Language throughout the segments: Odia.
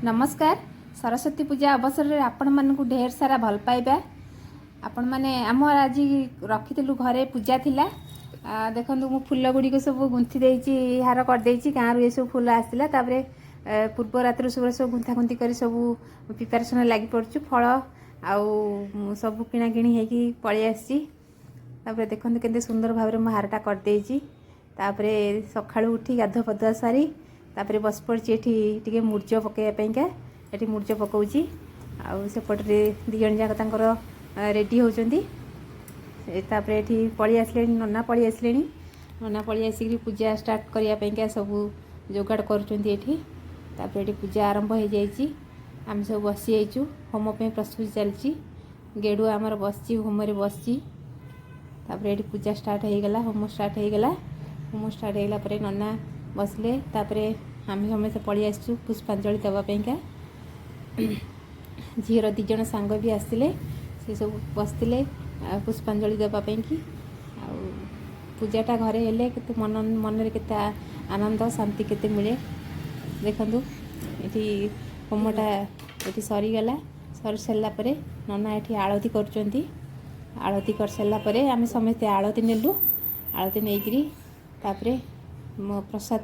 ନମସ୍କାର। ସରସ୍ୱତୀ ପୂଜା ଅବସରରେ ଆପଣମାନଙ୍କୁ ଢେର ସାରା ଭଲ ପାଇବା। ଆପଣମାନେ, ଆମର ଆଜି ରଖିଥିଲୁ, ଘରେ ପୂଜା ଥିଲା। ଦେଖନ୍ତୁ, ମୁଁ ଫୁଲ ଗୁଡ଼ିକ ସବୁ ଗୁନ୍ଥି ଦେଇଛି, ହାର କରିଦେଇଛି। ଗାଁରୁ ଏସବୁ ଫୁଲ ଆସିଥିଲା। ତାପରେ ପୂର୍ବ ରାତିରୁ ସବୁ ସବୁ ଗୁନ୍ଥାଗୁନ୍ଥି କରି ସବୁ ପ୍ରିପାରେସନ୍ ଲାଗି ପଡ଼ୁଛୁ। ଫଳ ଆଉ ସବୁ କିଣାକିଣି ହେଇକି ପଳେଇ ଆସିଛି। ତାପରେ ଦେଖନ୍ତୁ, କେତେ ସୁନ୍ଦର ଭାବରେ ମୁଁ ହାରଟା କରିଦେଇଛି। ତାପରେ ସକାଳୁ ଉଠି ଗାଧୁଆ ପାଧୁଆ ସାରି ତାପରେ ବସି ପଡ଼ିଛି ଏଠି ଟିକେ ମୁର୍ଜ ପକାଇବା ପାଇଁକା। ଏଠି ମୁର୍ଜ ପକାଉଛି ଆଉ ସେପଟରେ ଦୁଇ ଜଣ ଯାକ ତାଙ୍କର ରେଡ଼ି ହେଉଛନ୍ତି। ତାପରେ ଏଠି ପଳେଇ ଆସିଲେଣି, ନନା ପଳେଇ ଆସିଲେଣି। ନନା ପଳେଇ ଆସିକିରି ପୂଜା ଷ୍ଟାର୍ଟ କରିବା ପାଇଁକା ସବୁ ଯୋଗାଡ଼ କରୁଛନ୍ତି ଏଠି। ତାପରେ ଏଠି ପୂଜା ଆରମ୍ଭ ହେଇଯାଇଛି। ଆମେ ସବୁ ବସିଯାଇଛୁ, ହୋମ ପାଇଁ ପ୍ରସ୍ତୁତି ଚାଲିଛି। ଗେଡ଼ୁଆ ଆମର ବସିଛି, ହୋମରେ ବସିଛି। ତାପରେ ଏଠି ପୂଜା ଷ୍ଟାର୍ଟ ହେଇଗଲା, ହୋମ ଷ୍ଟାର୍ଟ ହେଇଗଲା। ହୋମ ଷ୍ଟାର୍ଟ ହେଇଗଲା ପରେ ନନା ବସିଲେ। ତାପରେ ଆମେ ସମସ୍ତେ ପଳେଇ ଆସିଛୁ ପୁଷ୍ପାଞ୍ଜଳି ଦେବା ପାଇଁକା। ଝିଅର ଦୁଇ ଜଣ ସାଙ୍ଗ ବି ଆସିଥିଲେ, ସେ ସବୁ ବସିଥିଲେ ଆଉ ପୁଷ୍ପାଞ୍ଜଳି ଦେବା ପାଇଁକି। ଆଉ ପୂଜାଟା ଘରେ ହେଲେ କେତେ ମନରେ କେତେ ଆନନ୍ଦ, ଶାନ୍ତି କେତେ ମିଳେ। ଦେଖନ୍ତୁ, ଏଠି ହୋମଟା ଏଠି ସରିଗଲା। ସରି ସାରିଲା ପରେ ନନା ଏଠି ଆଳତି କରୁଛନ୍ତି। ଆଳତି କରିସାରିଲା ପରେ ଆମେ ସମସ୍ତେ ଆଳତି ନେଲୁ। ଆଳତି ନେଇକିରି ତାପରେ ମୋ ପ୍ରସାଦ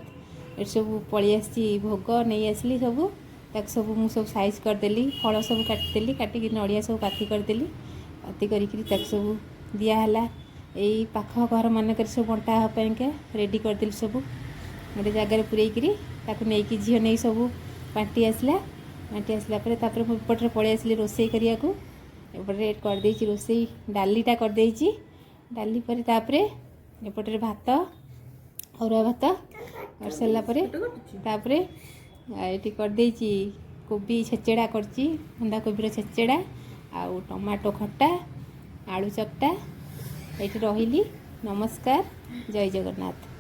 ଏଠି ସବୁ ପଳେଇ ଆସିଛି। ଭୋଗ ନେଇ ଆସିଲି ସବୁ, ତାକୁ ସବୁ ମୁଁ ସବୁ ସାଇଜ୍ କରିଦେଲି। ଫଳ ସବୁ କାଟିଦେଲି, କାଟିକି ନଡ଼ିଆ ସବୁ ପାତି କରିଦେଲି। ପାତି କରିକିରି ତାକୁ ସବୁ ଦିଆହେଲା। ଏଇ ପାଖ ଘରମାନଙ୍କରେ ସବୁ ବଣ୍ଟା ହେବା ପାଇଁକା ରେଡ଼ି କରିଦେଲି ସବୁ ଗୋଟେ ଜାଗାରେ ପୂରେଇକିରି। ତାକୁ ନେଇକି ଝିଅ ନେଇ ସବୁ ବାଣ୍ଟି ଆସିଲା। ବାଣ୍ଟି ଆସିଲା ପରେ ତାପରେ ମୁଁ ଏପଟରେ ପଳେଇ ଆସିଲି ରୋଷେଇ କରିବାକୁ। ଏପଟରେ କରିଦେଇଛି ରୋଷେଇ, ଡାଲିଟା କରିଦେଇଛି। ଡାଲି ପରେ ତାପରେ ଏପଟରେ ଭାତ, ଅରୁଆ ଭାତ କରିସାରିଲା ପରେ ତାପରେ ଏଠି କରିଦେଇଛି କୋବି ଛେଚେଡ଼ା କରିଛି, ବନ୍ଧାକୋବିର ଛେଚେଡ଼ା ଆଉ ଟମାଟୋ ଖଟା, ଆଳୁ ଚକଟା। ଏଇଠି ରହିଲି। ନମସ୍କାର, ଜୟ ଜଗନ୍ନାଥ।